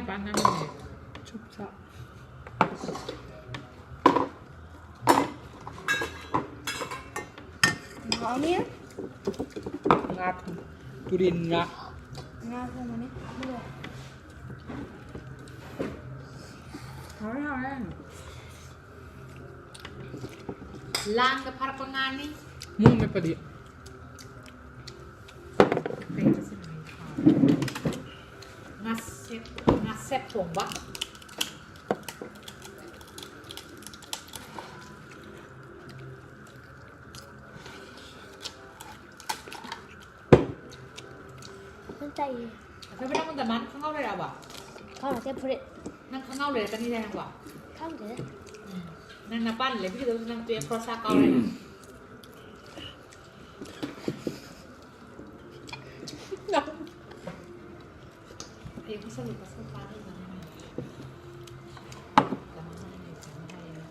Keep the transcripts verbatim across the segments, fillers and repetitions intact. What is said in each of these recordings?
ꯄꯥꯛ ꯉꯥꯡꯅꯤꯡꯗꯦ꯫ ꯆꯨꯞ ꯆꯥꯞ꯫ ꯍꯥꯎꯅꯤ꯫ ꯉꯥ ꯊꯣꯡ-, ꯇꯨꯔꯦꯟ ꯉꯥ꯫ ꯉꯥ ꯊꯣꯡꯕꯅꯤ꯫ ꯍꯥꯎꯔꯦ, ꯍꯥꯎꯔꯦ꯫ ꯂꯥꯡꯗ ꯐꯥꯔꯛꯄ ꯉꯥꯅꯤ꯫ ꯃꯣꯏ ꯃꯦꯠꯄꯗꯤ꯫ ꯉꯥꯁꯦꯞ, ꯉꯥꯁꯦꯞ ꯊꯣꯡꯕ꯫ ꯅꯪ ꯇꯥꯏꯌꯦ꯫ ꯑꯊꯣꯏꯕ, ꯅꯪꯉꯣꯟꯗ ꯃꯥꯅ ꯈꯪꯉꯥꯎ ꯂꯩꯔꯛꯑꯕ? ꯈꯪꯗꯦ, ꯐꯨꯔꯤꯠ꯫ ꯅꯪ ꯈꯪꯉꯥꯎ ꯂꯩꯔꯛꯀꯅꯤꯅꯦ ꯅꯪꯕꯣ? ꯈꯪꯗꯦꯗ꯫ ꯎꯝ꯫ ꯅꯪ ꯅꯄꯥꯅ ꯂꯩꯕꯤꯒꯗꯕꯁꯨ ꯅꯪ ꯇꯣꯛꯑꯦ, ꯈꯣꯔꯁꯥ ꯀꯥꯎꯔꯦ ꯅꯪ꯫ ꯍꯌꯦꯡ ꯄꯤꯁꯜꯂꯨ, ꯄꯤꯁꯜꯂꯨ, ꯄꯥꯅꯕꯅꯦ꯫ ꯀꯃꯥꯏꯅ ꯍꯥꯏꯅꯤ? ꯀꯃꯥꯏꯅ ꯍꯥꯏꯅꯤ?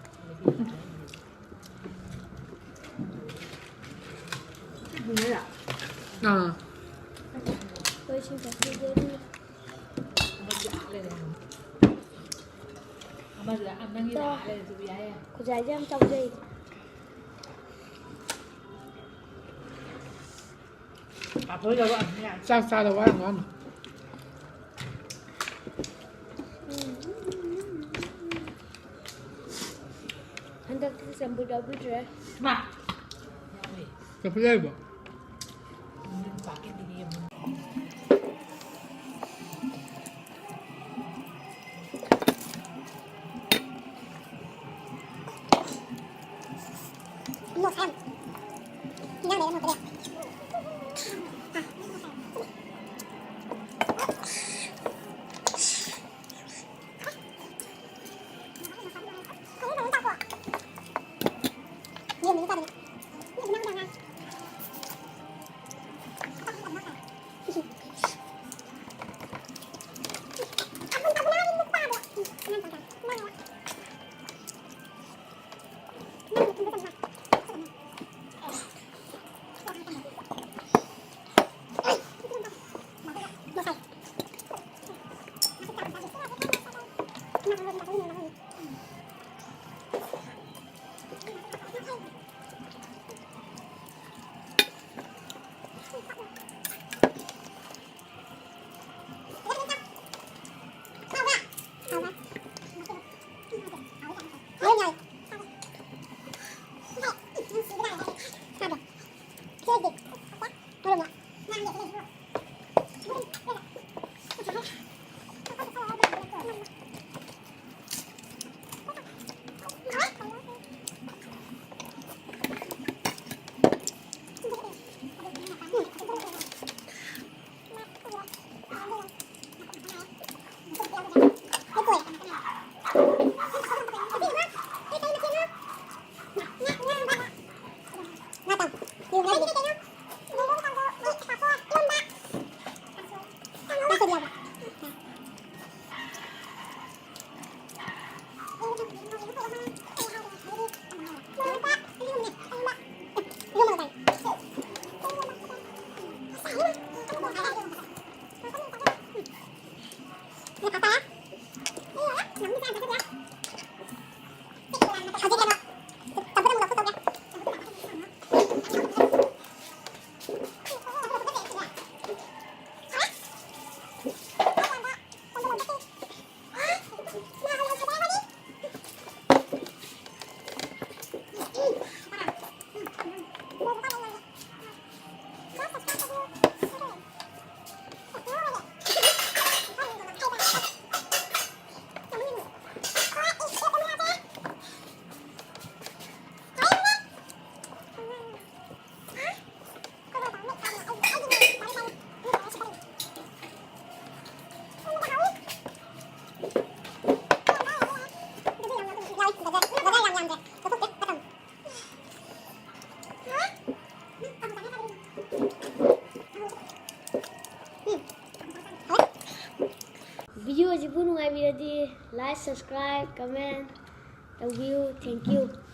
ꯁꯤ ꯕꯨꯡꯉꯣꯔꯥ? ꯑꯥ꯫ ꯑꯩꯈꯣꯏ ꯏꯁꯤꯡ ꯆꯥꯏꯁꯤꯗꯤ ꯑꯗꯨꯝ ꯑꯃꯗꯨꯗꯤ ꯑꯥ ꯂꯩꯔꯦ ꯍꯥꯏꯕꯅꯤ꯫ ꯑꯃꯗꯨꯗ, ꯑ, ꯅꯪꯒꯤꯗ ꯑꯥ ꯂꯩꯔꯦ, ꯑꯗꯨꯕꯨ ꯌꯥꯏ ꯌꯥꯏ꯫ ꯈꯨꯖꯥꯏꯁꯦ ꯌꯥꯝ ꯆꯥꯎꯖꯩ꯫ ꯄꯥꯐꯣꯔ ꯂꯧꯔꯛꯑꯅꯤ ꯌꯥꯔꯦ꯫ ꯆꯥꯛ ꯆꯥꯗ ꯋꯥꯔꯝꯒꯅꯨ꯫ ꯍꯟꯗꯛꯇꯤ ꯆꯝꯐꯨꯠ ꯌꯥꯎꯕꯤꯗ꯭ꯔꯦ꯫ ꯃꯥ꯫ ꯌꯥꯎꯋꯦ꯫ ꯆꯝꯐꯨꯠ ꯌꯥꯎꯔꯤꯕꯣ? ꯎꯝ, ꯄꯥꯀꯦꯠꯇꯒꯤ ꯑꯃꯨꯛ꯫ ꯚꯤꯗꯤꯑꯣ ꯑꯁꯤꯕꯨ ꯅꯨꯡꯉꯥꯏꯕꯤꯔꯗꯤ like, subscribe, comment ꯇꯧꯕꯤꯌꯨ꯫ Thank you꯫